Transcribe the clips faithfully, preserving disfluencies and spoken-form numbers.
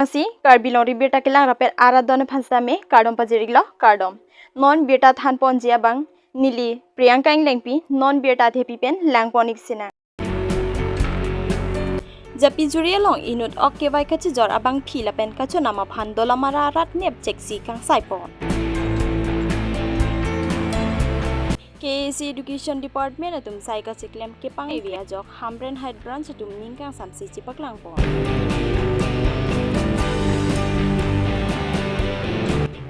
Ansi Karbi Longri Birta Kelang Rapet arat adon aphan sitame kardom pajir-iklo, kardom. Non birta thanponji abang neli Priyanka Englengpi, non birta athepi pen langpon-ik sinang. Japijuri along inut ok kevai kachijor abangpi lapen kachonam aphan Dolamara arat nepchek si kangsaipon. K A A C Education Department atum sai kachiklem kepangve ajok Hamren Heights Branch atum ning kangsam si chepaklangpon.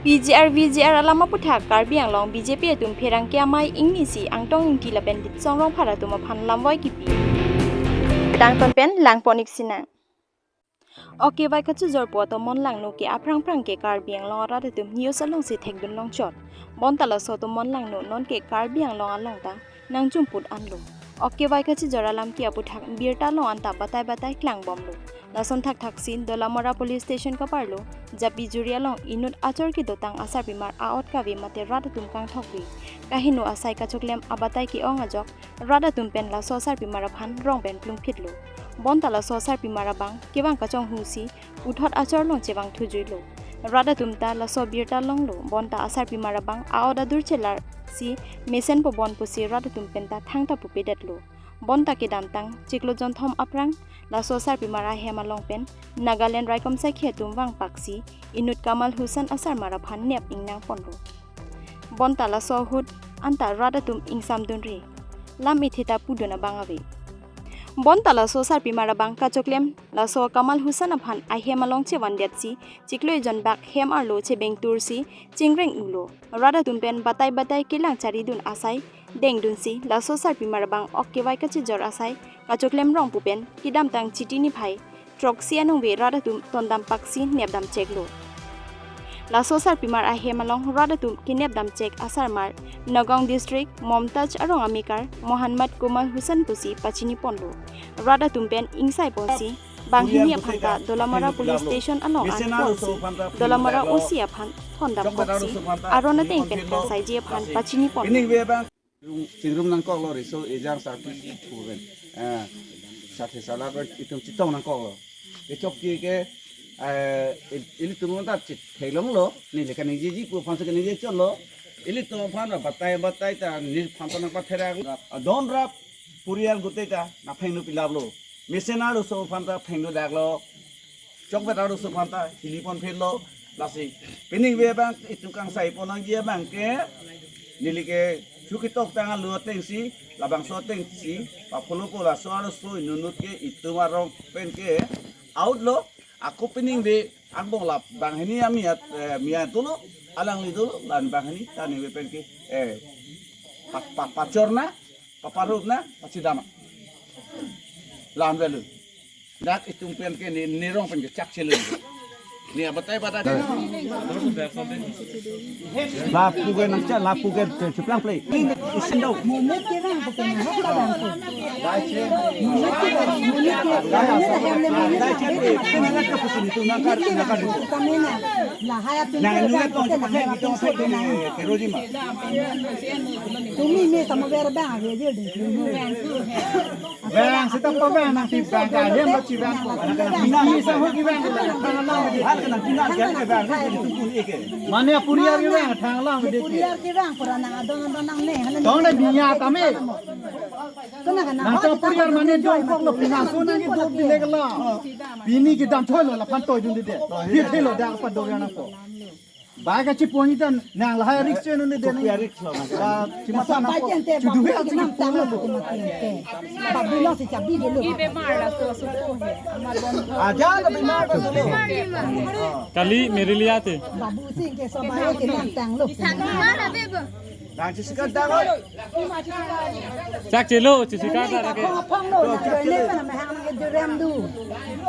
P G R V G R alam aputhak Karbi Anglong B J P atum pherangke amei ingnisi Angtong Ingti lapen Litsong Rongphar atum aphan lamvoi kipi. Dangton pen langpon-ik sinang. Ok kevai kachijorpo atomon langno ke aphrang phrang ke Karbi Anglong arat atum news alongsi thekdun longchot. Bonta laso atomon langno nonke Karbi Anglong along ta nangjumput anlo. Ok kevai kachijor alam ke aputhak birta along anta batai batai klangbomlo. Lason thakthak si Dolamara Police Station kaparlo, Japijuri along inut achor kedotang asarpimar a'ot kave mate rat atum kangthokve, kaheno asai kachoklem abatai ke-ong ajok rat atum pen laso asarpimar aphan rong pen plungphitlo. Bonta laso asarpimar abang kevang kachonghu si puthot achor along chevang thujuilo. Rat atum ta laso birta longlo, bonta asarpimar abang a'ot adur chelar si mesenpo bon pusi rat atum pen ta thangta pupedetlo. Bonta kedamtang chiklo jonthom aphrang laso asarpimar ahem along pen Nagaland raikom sakhi atum vangpaksi inut Kamal Hussain asarmar aphan nep ingnangponlo. Bonta laso ahut anta rat atum ingsamdunre. Lam ithe ta pudun abang ave. Bonta laso asarpimar abang kachoklem laso Kamal Hussain aphan ahem along chevandetsi chiklo ejon bak hem arlo chebengtursi chingreng-ulo. Rat atum pen batai batai kelang charidun asai dengdunsi laso asarpimar abang ok kevai kachijor asai kachoklem rong pu pen kedamtang Chiti niphai throksi aningve rat atum tondam paksi nepdam cheklo. Laso asarpimar ahem along rat atum kenepdam chek asarmar Nagaon District Momtaj arong amekar Mohammad Kamal Hussain pusi pachiniponlo. Rat atum pen ingsaiponsi banghini aphan ta Dolamara Police Station along anponsi Dolamara O C aphan thondam koksi aron ateng pen kangsaiji aphan pachiniponlo. Chingrum nangkoklo, riso ejang sarpi pu pen, eh, sathe sala pen itum chetong nangkoklo. Kechok ke ke, eh, il-, ilitum ta chithelonglo, neli kaningjeji pu aphan si kaningje chotlo. Ilitum aphan batai batai ta neliphan ta nangpatherak. Adon rap purial gute ta nangphengno pilaplo. Mesen arloso aphan ta phengno daklo. Chokvet arloso aphan ta hiliponphitlo. Lasi peningve abang itum kangsaipon nangji abang ke neli ke chu ketoktang alu atengsi, labangso atengsi papholopo, laso arloso inutnut ke itum arong pen ke out lo. Ako peningve angbong la banghini amia, eh, mia dolo, alangli dolo, la-an banghini ta ningve pen ke, eh, pa, pa, pachorna, paparupna, pachidama. La-an avelo. Dak itum pen ke ne, ne rong pen ke chakchelo. Ne abatai batai. Lapu ke nangcha, lapu ke chuplang play. Isin do. Monit ke bang, bukan hok la bang ko. Monit ke bang, monit ke bang, monit ahem le monit ahem le. Monit ke bang, bukan mena. Lahai atum ke bang, bukan lahai atum ke bang. Tumi me sama ber bang, ye ye de. Bang, sita pa bang, nangpi bang, ka hem ba chi bang ko. Mina mi sa ho ki bang, thang lang de. Har kana pina jan ke bang, ni tu pun eke. Mane puriar ke bang, thang lang de. Puriar ke bang, pura nang adon adon nangne, hana. Tong na binya tame. Kena kena. Nang ta puriar mane dong kok lo pina so nang ke dok di le kala. Pini kedam thoi lo laphan toi dun de de. Hi thelo dak pa dok yang ko. Bai kachipon itan nang lahai risk chen un de nang. Kopi risk lo nang. Ba chimasa nang ko. Chudu he achi nam tang lo. Babu lo si chabi de lo. Aja lo bimar lo. Kali mere liye aate. Babu sing ke sobai ke nam tang lo. Nang chisikan tang lo. Chak chelo, chisikan ta ke. Phong phong lo, nang join ne pa na mahang nang join du.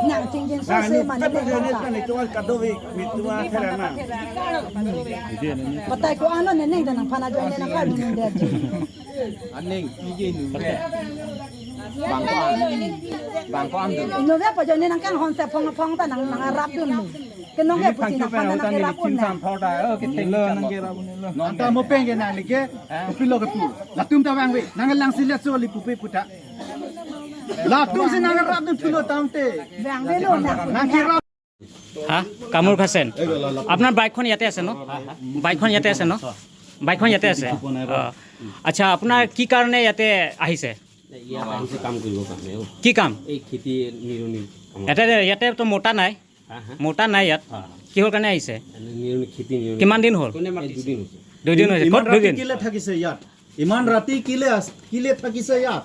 Nang ching jin so se mane ne pa. Patai ko ano ne neng nang phan ajoin ne nang kar du nang de. Aning, ije nu. Bang ko am. Bang ko am du. Ino ve pa join ne nang kanghon se phong phong ta nang nang rap dun. Kenong ke pusi nang phan nang kerap un na. Lo nang kerap un lo. Anta mo peng ke nang like, pilo ke pu. Latum ta vangve, nang lang si let so li pupe puta. Latum si nang rap tu thulo tangte. Vangve lo nang. Nang kerap. হা? কামৰূপ খাচেন। আপোনাৰ বাইকখন ইয়াতে আছে ন? বাইকখন ইয়াতে আছে ন? বাইকখন ইয়াতে আছে। অ। আচ্ছা, আপোনাৰ কি কাৰণে ইয়াতে আহিছে? ইয়াত আহিছে কাম কৰিবৰ কাৰণে, অ। কি কাম? এই খেতি নিৰণিৰ কামত। ইয়াতে, ইয়াতে তো মোটা নাই। হা, হা। মোটা নাই ইয়াত। হা, হা। কিহৰ কাৰণে আহিছে? এনে নিৰণি, খেতি নিৰণি। কিমান দিন হ'ল? এই দুদিন হৈছে। দুদিন হৈছে। ইমান ক'ত ৰাতি দুদিন? কিলে থাকিছে ইয়াত? ইমান ৰাতি কিলে আছ-, কিলে থাকিছে ইয়াত?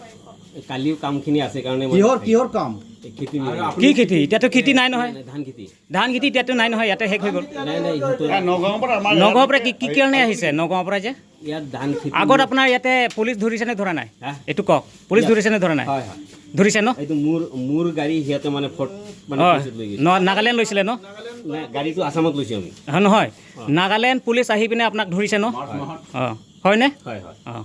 এই কালিও কামখিনি আছে কাৰণে মই কিহৰ, কিহৰ কাম? এই খেতি নিৰণি। কি খেতি? এতিয়াতো খেতি নাই নহয়। নাই, নাই, ধান খেতি। ধান খেতি এতিয়াতো নাই নহয়, ইয়াতে শেষ হৈ গ'ল। নাই, নাই, সিহঁতৰ নগাঁৱৰ পৰা আমাৰ নগাঁৱৰ পৰা কি, কি কাৰণে আহিছে? নগাঁৱৰ পৰা যে? ইয়াত ধান খেতি আগত আপোনাৰ ইয়াতে পুলিচ ধৰিছে নে ধৰা নাই? হা? এইটো কওক, পুলিচ ইয়াত ধৰিছে নে ধৰা নাই? হয়, হয়। ধৰিছে ন? এইটো মোৰ, মোৰ গাড়ী সিহঁতে মানে ফট-, মানে অ, পুলিচত লৈ গৈছে। ন-, নাগালেণ্ড লৈছিলে ন? নাই, গাড়ীটো আছামত লৈছে আমি। হয়, নহয়। অ। নাগালেণ্ড পুলিচ আহি পিনে আপোনাক ধৰিছে ন? হয়। অ, হয়নে? হয়, হয়। অ।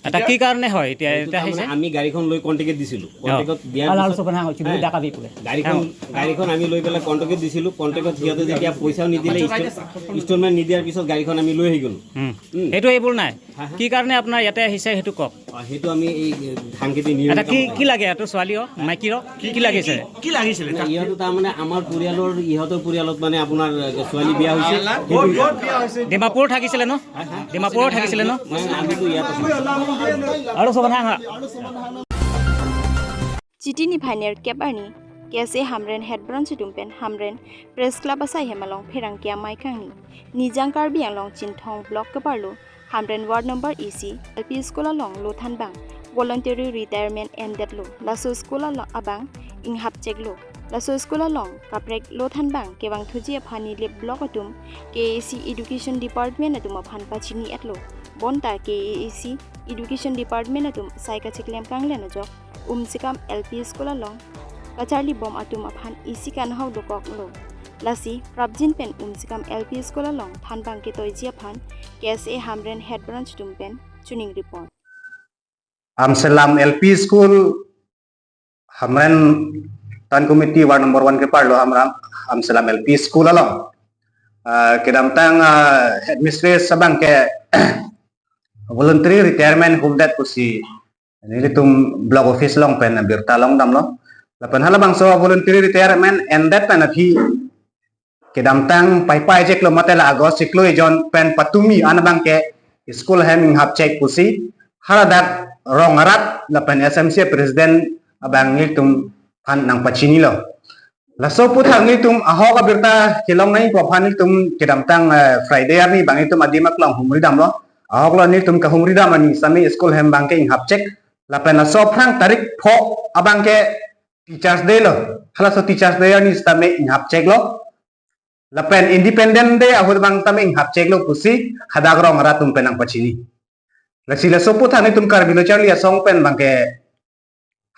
এটা কি কাৰণে হয় এতিয়া, এইটো এতিয়া তাৰমানে আহিছে? আমি গাড়ীখন লৈ কণ্টেক্টত দিছিলো। অ। কণ্টেক্টত দিয়াৰ আলাল পিছত চোপন হাং হচ্ছে, হা। বুলি ডাকা দি পৰে। গাড়ীখন, অ। গাড়ীখন আমি লৈ পেলাই কণ্টেক্টত দিছিলো। কণ্টেক্টত সিহঁতে যেতিয়া পইচাও নিদিলে, ইনষ্টল-, ইনষ্টলমেণ্ট নিদিয়াৰ পিছত গাড়ীখন আমি লৈ আহি গ'লো। উম। উম। এইটো এইবোৰ নাই। হা, হা। কি কাৰণে আপোনাৰ ইয়াতে আহিছে সেইটো কওক। অ, সেইটো আমি এই ধান খেতি নিয়ম এটা কি, কাম কি লাগে এইটো ছোৱালী অ, মাইকী অ? কি, কি লাগিছে? কি লাগিছিলে? নাই, ইহঁতো তাৰমানে আমাৰ পৰিয়ালৰ, ইহঁতৰ পৰিয়ালত মানে আপোনাৰ, এ, ছোৱালী বিয়া হৈছে। ক'ত, ক'ত বিয়া হৈছে? ডিমাপুৰ থাকিছিলে ন? হা, হা? ডিমাপুৰ থাকিছিলে ন? নাই, নাই, আমিতো ইয়াত আছো। আৰু চব হা, হা। Chiti niphai nerkep arni, K S A Hamren Head Branch atum pen Hamren Press Club asai hem along pherangke amei kangni. Nijang Karbi Anglong Chinthong Block keparlo Hamren Ward Number isi L P School along lothanbang voluntary retirement endetlo. Laso school along abang inghapcheklo. Laso school along kaprek lothanbang kevangthuji aphan Nilip Block atum K A A C Education Department atum aphan pachini-etlo. Bonta K A A C Education Department atum sai kacheklem kanglen ajok Umsikam L P School along kacharlibom atum aphan isi kanghok dokoklo. Lasi prapjin pen Umsikam L P School along thanbang ketoiji aphan K S A Hamren Head Branch atum pen chuning report. Amselam L P School, Hamren Town Committee Ward Number One keparlo Hamren, Amselam L P School along, ah, kedamtang, ah, headmistress abang ke voluntary retirement humdet pusi nelitum block office along pen birta longdamlo. Lapen halabangso voluntary retirement endet pen aphi kedamtang Paipai chiklo mate la August chiklo ejon pen patumi an abang ke school hem inghapchek pusi haladak rong arat lapen S M C president abang nelitum aphan nangpachinilo. Laso aputhak nelitum ahok abirta kelong nangji aphan nelitum kedamtang, eh, Friday arni abang nelitum adim aklong humridamlo. Ahoklo nelitum kahumridam arni sitame school hem abang ke inghapchek. Lapen laso aphrang tarik pho abang ke Teachers Day lo. Halaso Teachers Day arni sitame inghapcheklo. Lapen Independence Day ahut abang tame inghapcheklo pusi hadak rong arat atum pen nangpachini. Lasi laso aputhak nelitum Karbi Lo Charli Asong pen abang ke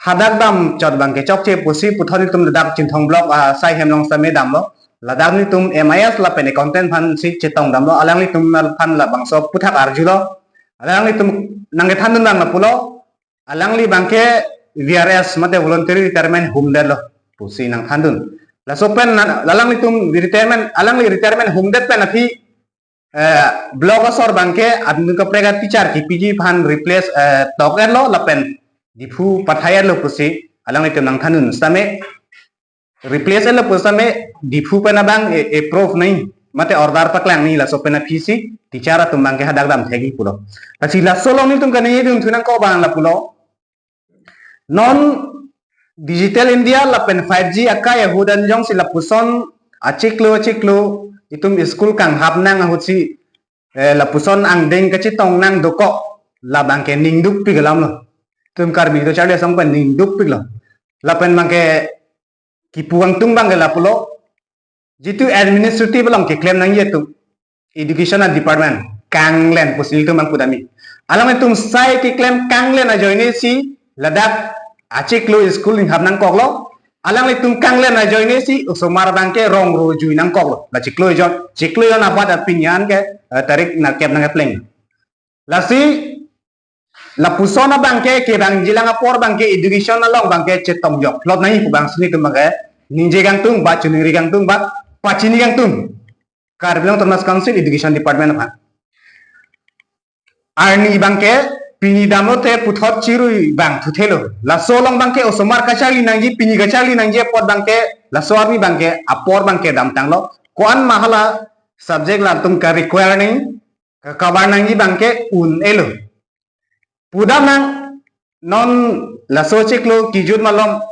hadak damchot abang ke chokche pusi puthot nelitum ladak Chinthong Block, ah, asai hem along sitame damlo. Ladak nelitum M I S lapen accountant aphan si chetongdamlo. Alanglitum aphan labangso aputhak arjulo. Alanglitum nangkethandun abang lapulo. Alangli abang ke V R S mate voluntary retirement humdetlo pusi nangthandun. Laso pen na-, alanglitum retirement, alangli retirement humdet pen aphi, eh, block asor abang ke adung kaprek a-teacher kipiji aphan replace, eh, tok-etlo lapen Diphu pathai-etlo pusi alanglitum nangthandun. Sitame replace-etlo pu sitame Diphu pen abang e-, approve nangji mate order paklang nangji laso pen aphi si teacher atum abang ke hadak dam thekji pulo. Lasi laso along nelitum kaningjedun thu nangkok abang lapulo. Non Digital India lapen five G akai ahut an jongsi lapuson achiklo achiklo itum school kanghap nang ahut si, eh, lapuson angdeng kachetong nang dokok labang ke ningdukpik alam lo. Itum Karbi Lo Charli Asong pen ningdukpiklo. Lapen abang ke kipu kangtung abang ke lapulo, jitu administrative along keklem nangji atum, education a-department kanglen pusi nelitum abang pudamji. Alanglitum sai keklem kanglen ajoine si ladak achiklo school inghap nangkoklo. Alanglitum kanglen ajoine si osomar abang ke rong ro jui nangkoklo. La chiklo ejon, chiklo ejon abat apinyan ke, eh, tarik nerkep nangkepleng. Lasi lapuson abang ke kevangjilang apor abang ke education along abang ke chetong jokplot nangji pu abang si nelitum abang ke ningje kangtung ba, chuningri kangtung ba, pachini kangtung Karbi Anglong Autonomous Council Education Department aphan. Arni abang ke Pini damlote puthot chirui abang thuthelo. Laso along abangke osomar kacharli nangji, pini kacharli nangji apot abangke, laso arni abangke apor abangke damtanglo. Ko-an ma hala subject latum ka-require nang, ka-cover nangji abangke un-elo. Pudamnang, non laso chiklo kejut malom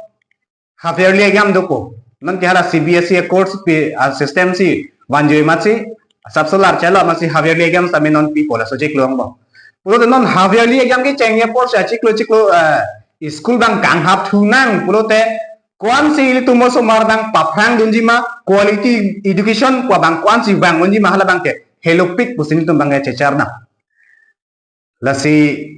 half yearly exam dopo. Non ke hala C B S E course pi, ah, system si vanjoi amatsi, sub-salar chalo amatsi half yearly exam tame non pipo laso chiklo angbong. Pulote non half yearly exam kechengji apor si achiklo chiklo, ah, school abang kanghap thunang pulote ko-ansi ilitum osomar abang paphrang dunji ma, quality education ko-an abang ko-ansi vang unji ma hala abangke helopik pusi nelitum abangke checharnang. Lasi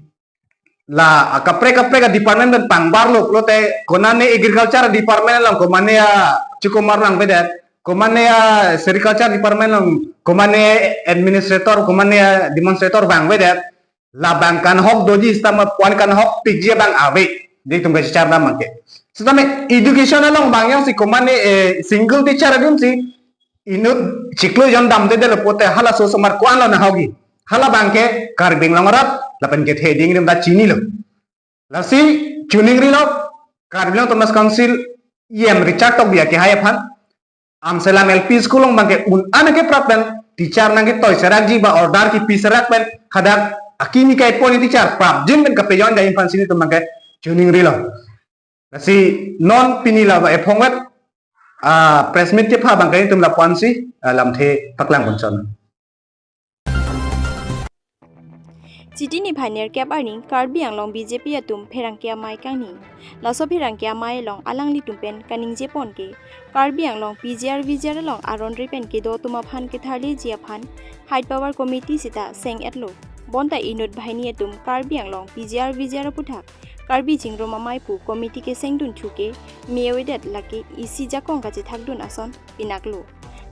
la, ah, kaprek kaprek a-department pen pangbarlo pulote konane agriculture department along komane a-chukomar vangvedet, komane a-sericulture department along komane administrator, komane a-demonstrator vangvedet, labang kanghok doji sitame ko-an kanghokpikji abang ave, nelitum kachecharnang abangke. Sitame education along abang jongsi komane, eh, single teacher adunsi inut chiklo jon damdedetlo pulote halaso osomar ko-anlo nanghogi. Hala abangke Karbi Anglong arat lapen kethe ding rim ta chinilo. Lasi choningrilo, Karbi Anglong Autonomous Council E M Richard Tokbi akehai aphan, Amselam L P School along abangke un-an akeprap pen teacher nangketoi serakji ba order kipi serak pen hadak akimi kaipon teacher prapjin pen kapejon dai aphansi nelitum abangke choningrilo. Lasi non pini la ba ephongvet, ah, press meet kepha abangke nelitum lapu-ansi, ah, lamthe paklang ponchon. Chiti niphai nerkep arni Karbi Anglong B J P atum pherangke amei kangni. Laso pherangke amei along alanglitum pen kaningjepon ke Karbi Anglong P G R V G R along aron ri pen kedo atum aphan ketharleji aphan High Power Committee sita seng-etlo. Bonta inut banghini atum Karbi Anglong P G R V G R aputhak Karbi Chingrum Amei pu committee kesengdun thu ke me avedet, lake isi jakong kachethakdun ason pinaklo.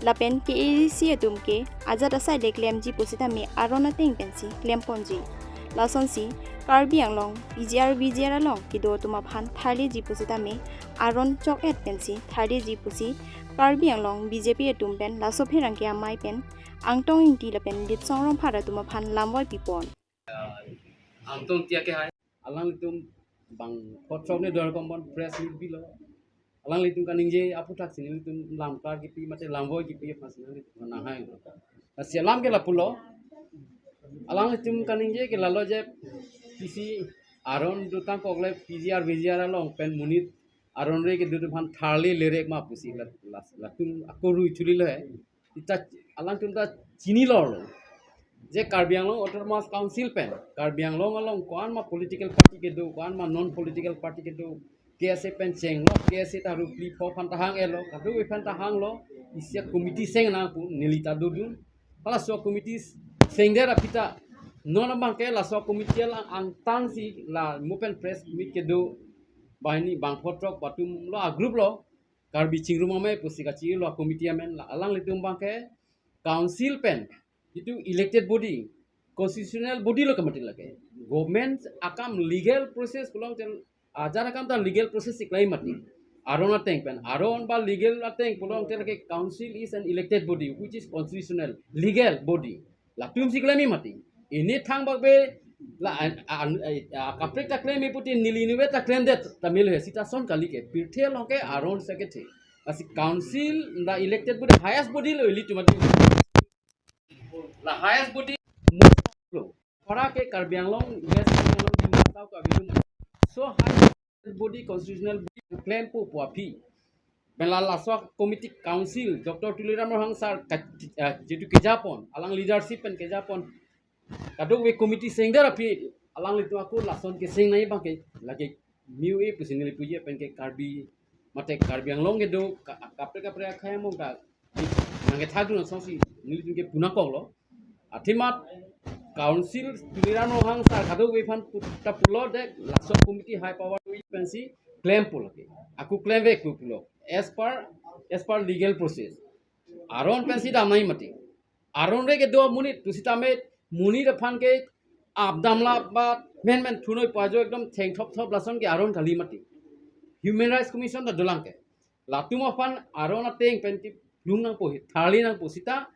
Lapen K A A C atum ke ajat asai le klemji pusitame aron ateng pensi klemponji. Lasonsi Karbi Anglong P G R V G R along kedo atum aphan tharleji pusitame aron chok-et pensi tharleji pusi Karbi Anglong B J P atum pen laso pherangke amei pen Angtong Ingti lapen Litsong Rongphar atum aphan lamvoi pipon. Angtong Ingti akehai. Alanglitum bang phothrok ni dor kombon press meet bilo. Alanglitum kaningje aputhak si nelitum lamklar kipi mate lamvoi kipi aphansi nelitum nanghang. Lasi alam ke lapulo. Alanglitum kaningje ke lalo je pisi aron dotang kokle P G R V G R along pen monit aron ri kedo atum aphan tharle lerek ma pusi la, la, latum ako rui chuli lo he. Ita alangtum ta chinilo lo. Je Karbi Anglong Autonomous Council pen, Karbi Anglong along ko-an ma political party kedo, ko-an ma non political party kedo, K S A pen chenglo, K S A ta ru phli pho aphan ta hang-etlo, kadokave aphan ta hanglo, isi a-committee seng nang pu neli ta dodun. Halaso committee sengdet aphi ta non abangke laso committee alang angtan si la mo pen press meet kedo banghini bang phothrok atum lo a-group lo, Karbi Chingrum Amei pusi kachilo committee amen, la alanglitum abangke council pen, itu elected body, constitutional body lo kemati lake. Government akam legal process pulote ajat akam ta legal process si klem mati. Aron ateng pen, aron ba legal ateng pulote lake council is an elected body which is constitutional, legal body. Latum si klem mati. Ini thangbak be la an, an, a, a, kaprek ta klem putin neli nive ta klemdet ta mil he sita son kali ke. Pirthe along ke aron sekethe. Lasi council, the elected body, highest body lo ilitum atum. La highest body most lo. Para ke Karbi Anglong, West Karbi Anglong, Dima Hasao ka bidum. So highest body, constitutional body klempo pu aphi. Pen la laso committee council, Doctor Tuliram Ronghang sir ka, eh, jitu kejapon, alang leadership pen kejapon. Kadokave committee sengdet aphi, alanglitum ako lason keseng nai abangke, lake miu e pusi neli puji pen ke Karbi, mate Karbi Anglong kedo, ka, kaprek kaprek akhai among ta nangkethakdun asonsi nelitum ke punakoklo. Athema council Tuliram Ronghang sir kadokave aphan pu, ta pulo de laso committee high power pensi klempo lake. Ako klemvek pu pulo. As per, as per legal process. Aron pensi dam nai mati. Aron ri kedo monit tu sitame monit aphan ke apdam la ba men men thunoi pajo ekdom thengthopthop lason ke aron kali mati. Human Rights Commission ta dolang ke. Latum aphan aron ateng pen ti lung nangpo hi, tharli nangpo sita.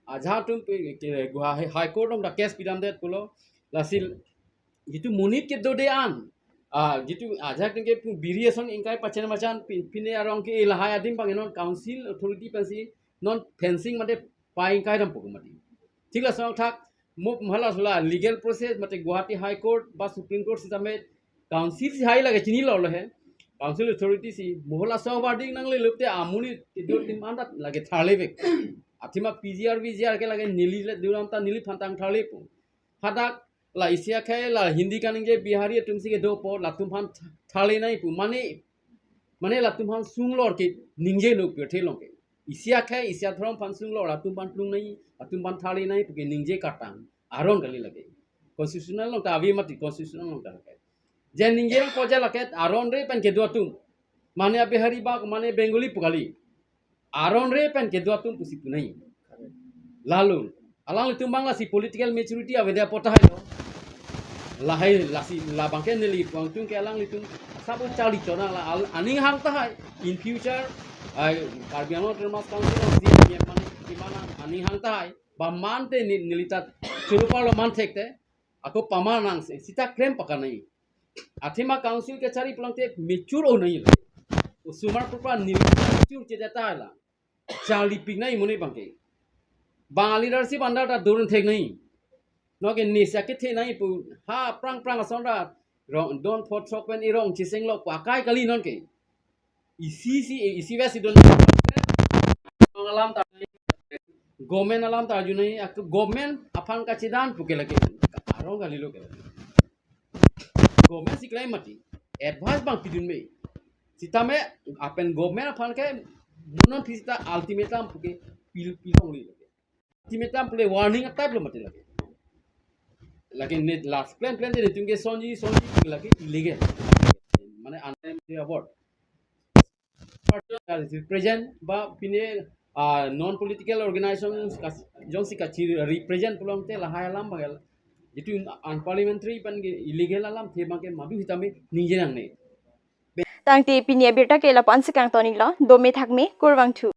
Ajat atum pe, ke, Guwahati High Court along ta case pidamdet pulo. Lasi jitu monit kedo de an, ah, jitu ajak ke pu biri ason ingkai pachan machan pin-, pine arong ke lahai adim bang non council authority pensi non fencing mate pa ingkai dam pok mati. Thik la song thak mo hala sula legal process mate Guwahati High Court ba Supreme Court sitame council si hai lage chinilo lo he. Council authority si mohola song warding nang le lupte amonit kedo adim andat lage tharle vek. Athema P G R, V G R ke lage neli le duram ta neliphan tang tharle po. Hadak la isi akhei la Hindi kaningje Bihari atum si kedo po latum aphan tharle nangji pu mane, mane latum aphan sunglor ke ningje lo pirthe along ke. Isi akhei isi adhorom aphan sunglor latum aphan plung nangji, latum aphan tharle nangji pu ke ningje kartang aron kali lake. Constitutional along ta ave mati, constitutional along ta lake. Je ningje po je lake aron re pen kedo atum. Mane Bihari ba mane Bengali pu kali. Aron re pen kedo atum pusi pu nangji. Lalu alanglitum bang lasi political maturity avedet apot tahai lo. Lahai lasi labang ke neli puang tung ke alanglitum asap charli chona la al-, aning hang tahai. In future, ai Karbi Anglong Autonomous Council of Zia mane kimana aning hang tahai. Ba mante ni neli ta churu parlo man thekte. Ako paman nangsi sita klem pakan nangji. Athema council kachari pulang te mature o nangji. Osomar pupa neli mature chedet tahai la. Charli pik nangji monit bang ke. Bang leadership under ta durin thek nangji. No ke nisa kethe nangji pu ha prang prang ason ra rong don phot sok pen irong chiseng lo pu akai kali non ke. Isi si isi vesi don alam ta government alam ta arju nangji, ak government aphan kachedan pu ke lake. Arong kali lo ke. Government si klem mati. Advice bang pidun me. Sitame apen government aphan ke munon phi sita ultimatum pu ke pil pilong li lake. Ultimatum pu le warning type lo mati lake. Lake ne last plan plan de tum ke sonji sonji lake illegal. Mane untimely award. Party represent ba pine, ah, non political organization kas-, jongsi kachi represent pulang te lahai alam bagel. Jitu unparliamentary pen ke illegal alam the bang ke madu sitame ningje nangne. Tangte pini abirta ke lapu-an si kangton-iklo, dome thakme, kurvangthu.